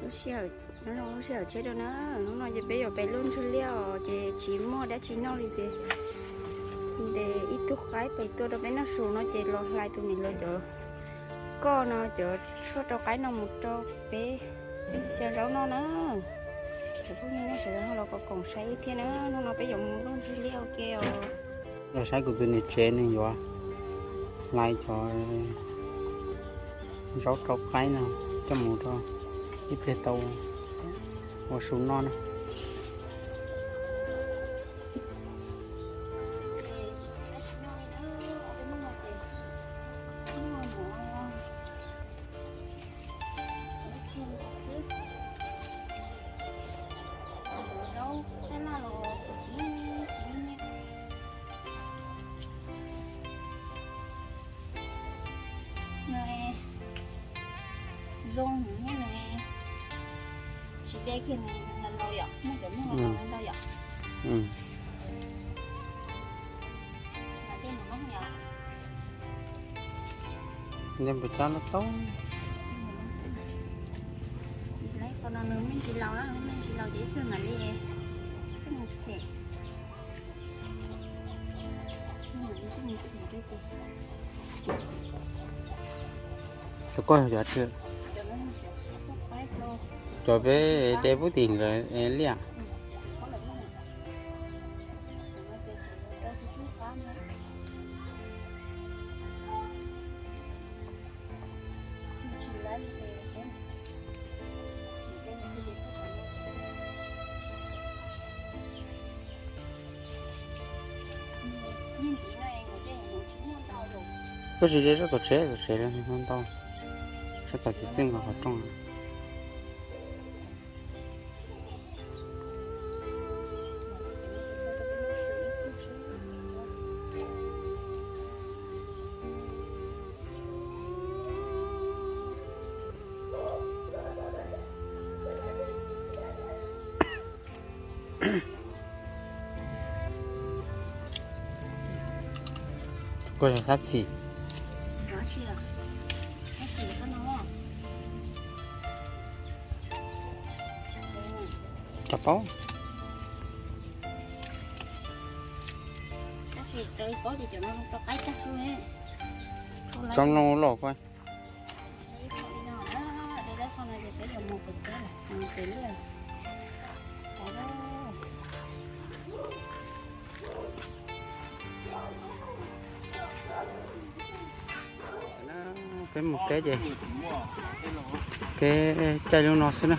Lub sij hawm, nyob zoo lub sij hawm tsheb rau na. Hnub no ces peb yuav pem luaj ntsuag liaj os, ces tsis muaj dab tsi noj li ces ntes ib tug qaib pem tuaj rau peb noj su no ces los hlais tus niam hluas cov koj no cov tshuaj rau qaib no mus rau peb xyaw zaub noj na. Cov phooj ywg nej sawv daws ho los koom koom saib wb thiab na. Hnub no peb yuav mus luaj ntsuag liaj ua ke os. Los saib kuv tus niam tsev nws yuav hlais cov zaub rau qaib no coj mus rau ib pliag tau ua su noj na. Nws zoo nws, tsis de kiag nws laus yom, muaj cov muaj ntau yom. Nws npus cab loj tau. Qhov no nws me ntsis laus na, me ntsis laus ces ib pliag mam li coj mus txhem. Cov koj yog cov tsi? Cov peb de pub tim nkawd liaj. Koj tsis de sab tom tsev, tom tsev ntau, sab tom txiv txeej qhov rooj. Koj yog sab txhim. Cov paub. Tso mloog loj koj. Peb mus teb ces peb caij lub no xwb na.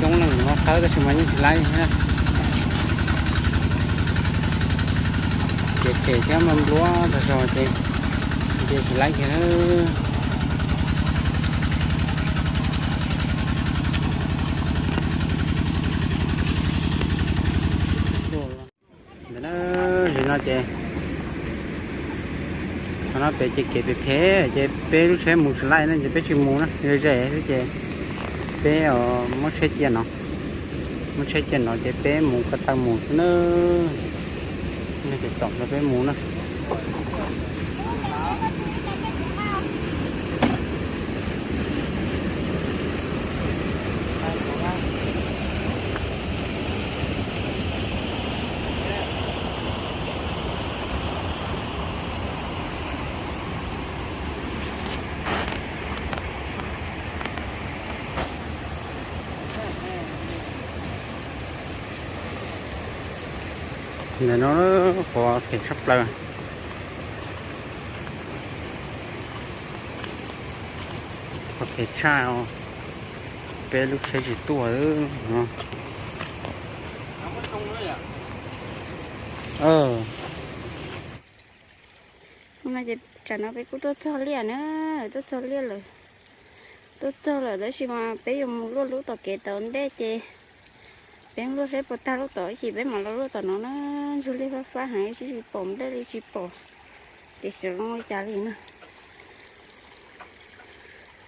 Coob leej no thawb tab sis mas yeej tsis laib thiab. Ces them thiab mas npluab tag zog ces nce tsis laib kiag. Ntawm no, ntawm no ces, qhov no pem ces kev phem phem ces peb lub tsheb mus tsis laij na ces peb tsis mus na, ze ze xwb ces peb muab tsheb cia no, muab tsheb cia no ces peb mus ko taw mus xwb na. Ces tom no peb mus na. Ntawm no qhov phem tshaj plaws. Qhov phem tshaj, peb lub tsheb tsis tuaj no. No ces tsam no peb kuj tuaj txog liaj na, tuaj txog liaj lawm. Tuaj txog lawm tab sis mas peb yuav mus luaj lub tom kev tom ntej ces peb luaj saib puas tag lub tom ib chim peb mam los luaj tom no na. Ntsuag liaj fab fab heev, tsis pom nplej li tsis pom tias xyov zoo li cas li na.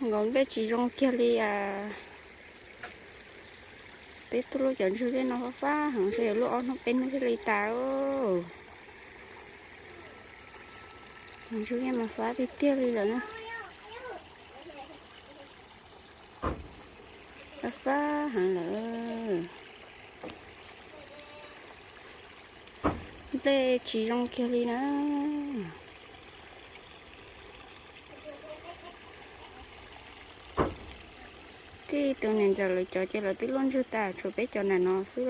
Nkaus nplej tsis zoo kiag li. Peb tuaj luaj cov ntsuag liaj no fab fab heev, ntshe yuav luaj ob hnub peb hnub thiaj li tas. Cov ntsuag liaj mas fab tiag tiag li lawm na. Fab fab heev lawm. Nplej tsis zoo kiag li na. Txij tus niam ntxawm lawv cov ces lawv twb luaj ntsuag tas, tshuav peb cov nram no xwb.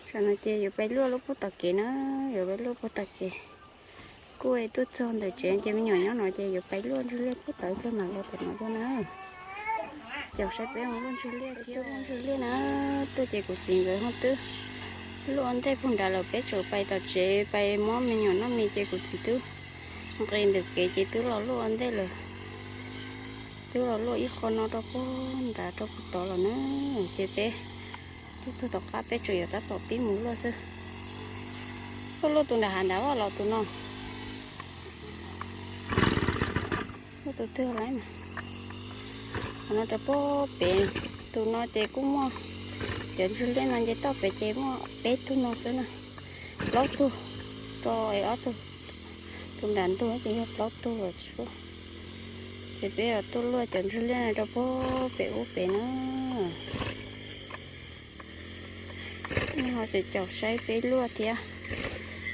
Tsam no ces yuav pais luaj lub puag tom kev na, yuav pais luaj puag tom kev. Kuj tuaj txog ntawm tsev ces me nyuam nyob no ces yuav pais luaj ntsuag liaj puag tom ib pliag mam los tom no dua na. Caum saib peb mus luaj ntsuag liaj thiab. Luaj ntsuag liaj na, tuaj ces kuv txiv nkawd ho twb luaj ua ntej puag nrad lawm, peb tseem pais tom tsev pais muab me nyuam noj mis ces kuv txiv twb nqis ntawm kev ces twb los luaj ua ntej lawm. Twb los luaj ib qho no rau puag nrad rau puag tod lawm na. Ces peb twb txog tom qab peb tseem yuav tab tom pib mus luaj xwb. Luaj luaj tus nram hav nrad los tus no. Luaj tus twg lawm na. Qhov no rau puag pem, tus no ces kuj muaj, cov ntsuag liaj no nce toj pem ces muaj peb tug no xwb na. Plaub tug, rau ob tug, tus nram ntug ces yog plaub tug lawm. Ces peb yuav tuaj luaj cov ntsuag liaj no rau puag pem ub pem na. Nej ho caum caum saib peb luaj thiab.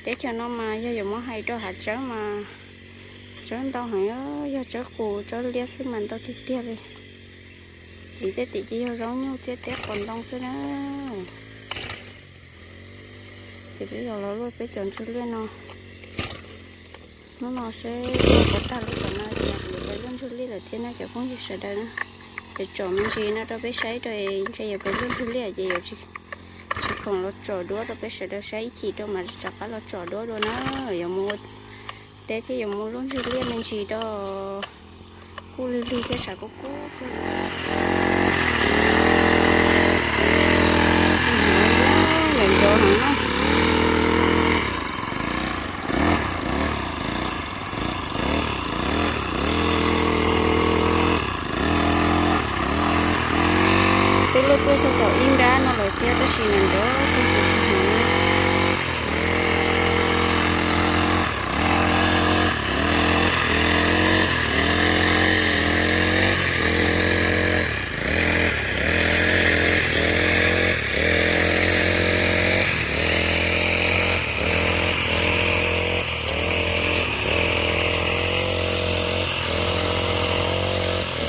Teb chaws no mas yog yuav muab hais rau hav tsawb mas tsawb ntau heev, yog tsawb qus tsawb liab xwb mas ntau tiag tiag li. Tim tej tim ces yog zaub nyuj thiab teb qos ntoo xwb na. Ces peb yuav los luaj peb cov ntsuag liaj no. Hnub no seb luaj puas tag lub tom no ces yuav pais luaj ntsuag liaj lawm thiab na cov phooj ywg sawv daws na. Ces tsom me ntsis no rau peb saib rau, ntshe yuav pais luaj ntsuag liaj ces yuav tsis khoom los tsom duab rau peb sawv daws saib, ib chim rau mam rov qab los tsom duab dua na. Yuav mus ua teb thiab yuav mus luaj ntsuag liaj me ntsis rau, kuj lig lig thiab tshav kub kub. Nrov nrov heev na. Twb luaj tuaj txog tom ib nrab no lawm thiab tab sis nrov nrov kawg.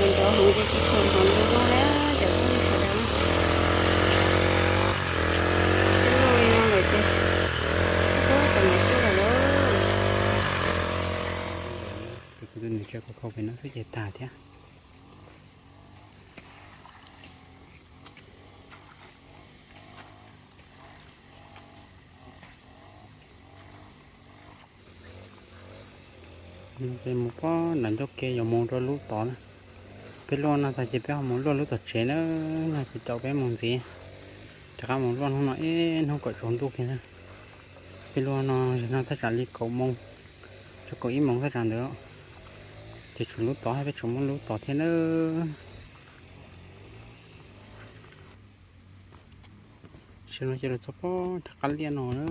Nrov nrov heev ces tsis khoom ntov ntoo zoo na cov phooj ywg sawv daws. Twb luaj li no lawm ces, ub, tom no tuaj lawm lauj. Kuv tus niam tsev khov kho pem no xwb ces tag thiab. Peb mus pog nram ncauj ke yuav mus rau lub tod na. Peb luaj no tag ces peb ho mus luaj lub tom tsev na, no ces caum peb mus ntxiv. Rov qab mus luaj hnub no ib hnub kom tsaus ntuj kiag na. Peb luaj no, no thaj tsam li kaum moos, rau kaum ib moos thaj tsam ntawd. Ces tshuav lub tod, peb tshuav muab lub tod thiab na. Tam sim no ces los txog pog nram qab liaj no na.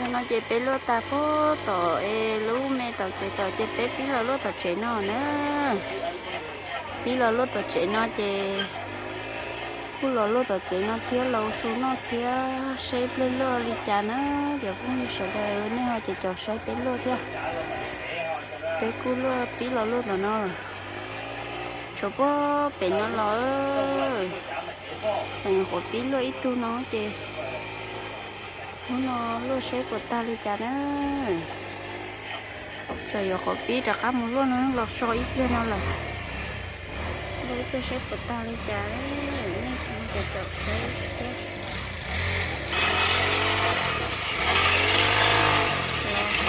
Yog no ces peb luaj tag pog tom es lub me tom kev tom ces peb pib los luaj tom tsev no na. Pib los luaj tom tsev no ces kuj los luaj tom tsev no thiab los su noj thiab seb peb luaj li cas na. Cov phooj ywg sawv daws nej ho ces caum saib peb luaj thiab. Peb kuj luaj pib los luaj tom no lawm. Rau puag pem no los, tseem yuav qhuav pib luaj ib tug no ces hnub no luaj saib puas tag li cas na. Tseem yuav qhuav pib rov qab mus luaj no los so ib pliag no lawm. Luaj ib pliag saib puas tag li cas, nej tseem caum saib thiab.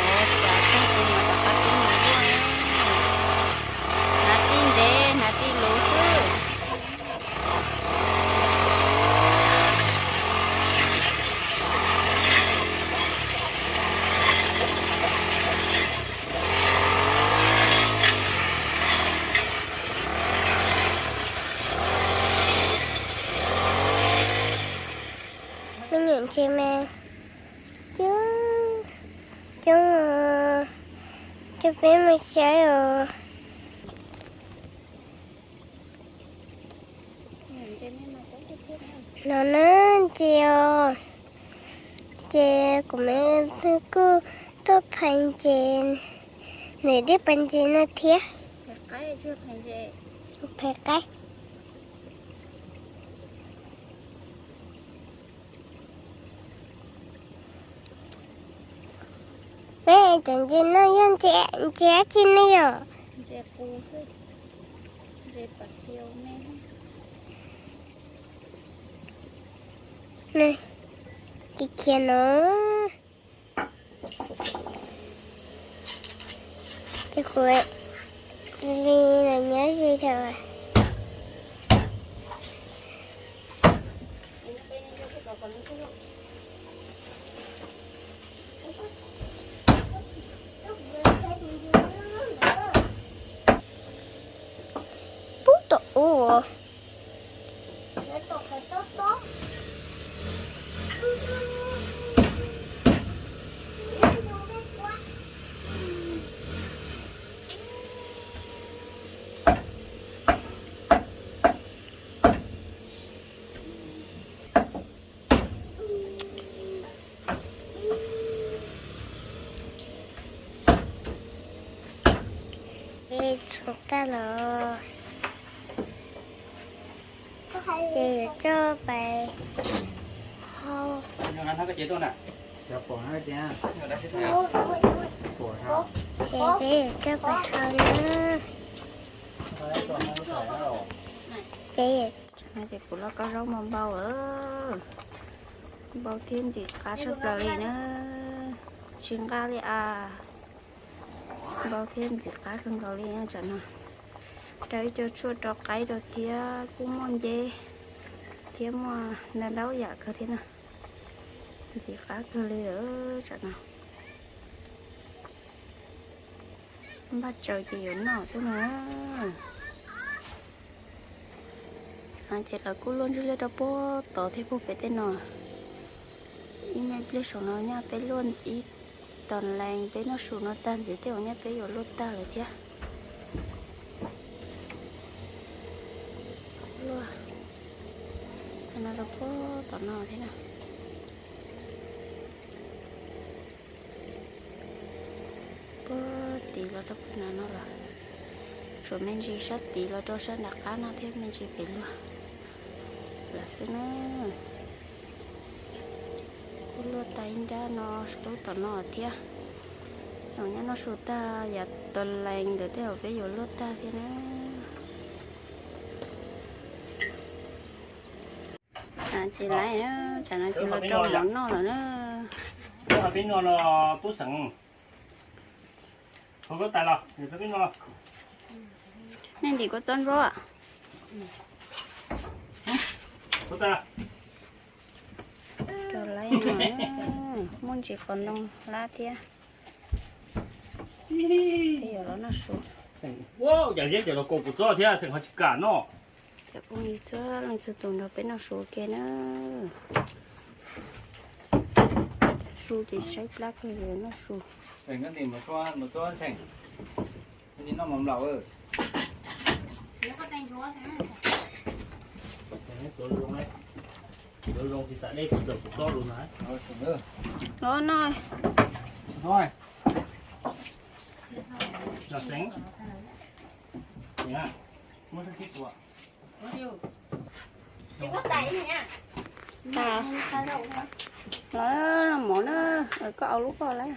Los xov cas tag ces mam rov qab pib mus luaj. Hnav tij ntev hnav tij luv xwb. Me nyuam ntses mas coob, coob, coj peb mus saib os. No na, ntses os. Ces kuv me kuj tuaj phais ntses, nws dej phais ntses no thiab. Phais qaib. Peb cov ntses no yog ntses dab tsi ne yom? Khiav khiav no. Ces kuv li los nyob ze thaum pub tom ub. Txhoov tag los ces yuav coj pais hau. Ces peb yuav coj pais hau na. Peb, no ces kuv loj koj zaub npau npau, npau thiab ntxim qab tshaj plaws li na. Tsis nqa li as, npau thiab ntxim qab kawg nkaus li na. Tsam no rau ib co tshuaj rau qaib rau thiab kuj muaj nceb thiab muaj ntau ntau yam kawg thiab na. Ntxim qab kawg li lawm tsam no. Npaj tsaws ces yuav noj xwb na. Ces lawv kuj luaj ntsuj liaj rau puag tod thiab puag pem tej no. Ib me pliag saum no nyaj peb luaj ib tag lees peb noj su no tag ntxiv tej uas nyaj peb yuav luaj tag lawm thiab. Luaj no rau puag tom no thiab na. Puag tid los rau puag no los, tshuav me ntsis sab tid los rau sab nram qab no thiab me ntsis pem luag lawm xwb na. Kuj luaj tag ib nrab no rau tom no thiab. Nyaj noj su tag yav tag lees ntawd tej uas peb yuav luaj tag thiab na. Ces lawv, tsam no ces los rau mov noj lawm na. Peb no no tub xeem. Nej ntim kua txob ntsuab. Rau lawv, muaj ntsis qos ntoo hlab thiab. Peb yuav los noj su. Cas zeb ces los kaus kua txob thiab xeem ho tsis kam noj. Cov phooj ywg txhua leej txhua tus nrog peb noj su ua ke na. Su ces saib plab kawg li noj su. Los noj. Los mov na, koj au lub koj lawm.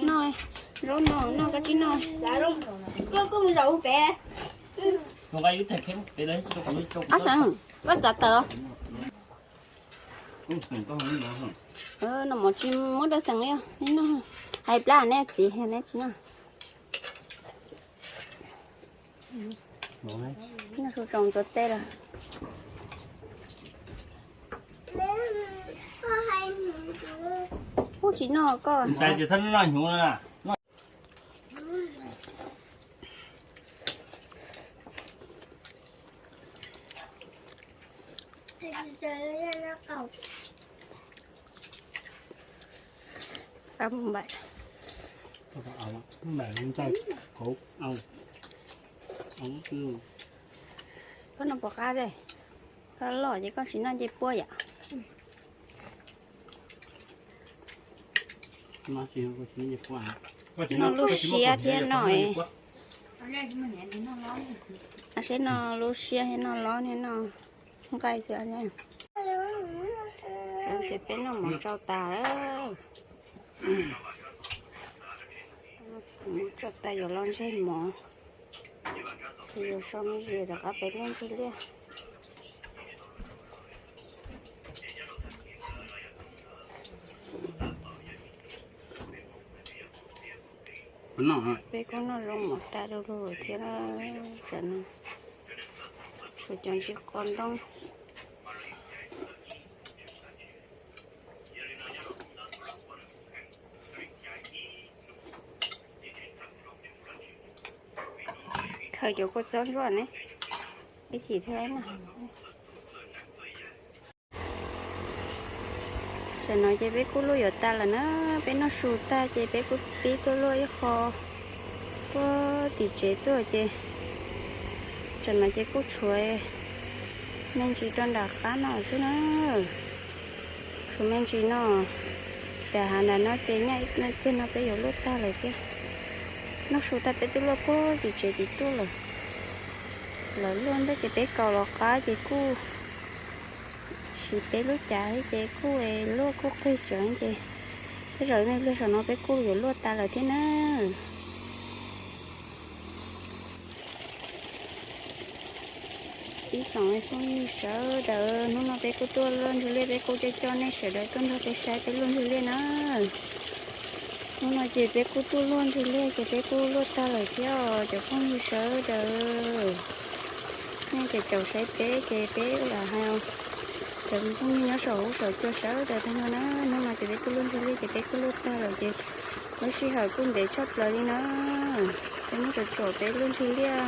Noj, zaub noj, noj koj tsis noj. Ob xeem, koj txav tawm. Noj mov tsis muab rau xeem li, neb noj. Hais plab neb txiv neb tsis noj. Noj su tsoos ntxuav teb lawm. Kuj tsis noj koj. Koj noj puas qab, koj loj ces koj tsis noj ncej puab yom. Noj lub siab thiab noj, seb noj lub siab thiab noj lob thiab noj nqaij xwb. Ces peb noj mov tsau tas, mov tsau tas yuav los ntseg mov, ces yuav so me ntsis rov qab peb luaj ntsig liaj. Peb kuj noj zoo mov tas du lug thiab, tsam no tshuav cov ntsis qos ntoo. Khaws cov kua txob ntsuab ne, ib chim thiaj noj. Tam no ces peb kuj luaj yuav tas lawm na, peb noj su tag ces peb kuj pib tuaj luaj ib qho puag tim tsev tuaj ces tam no ces kuj tshuav me ntsis rau nram qab no xwb na. Tshuav me ntsis no, cas hav nram no ces nyaj ib pliag no peb yuav luaj tag lawm thiab. Noj su tag peb twb luaj puag tim tsev tim tuaj lawm. Lawv luaj ntej ces peb kaus los qab ces kuj siv peb lub cav thiab ces kuj luaj kuj qig tsawv ces tej zaum ib pliag saum no peb kuj yuav luaj tas lawm thiab na. Ib tsoom phooj ywg sawv daws, hnub no peb kuj tuaj luaj ntsig liaj, peb kuj coj coj nej sawv daws tuaj nrog peb saib peb luaj ntsig liaj na. Hnub no ces peb kuj tuaj luaj ntsig liaj ces peb kuj luaj tag lawm thiab os cov phooj ywg sawv daws. Nej caum caum saib peb ces peb lam hais cov phooj ywg nyob saum huab saum cua sawv daws tag nrho na. Hnub no ces peb tuaj luaj ntsig liaj ces peb kuj luaj tag lawm ces lub sij hawm kuj ntev tshaj plaws li na. Peb muab tsom tsom peb luaj ntsig liaj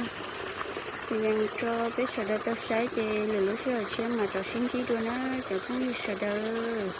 ces yeej tso peb sawv daws tau saib ces lwm lub sij hawm tshiab mam rov sib ntsib dua na cov phooj ywg sawv daws.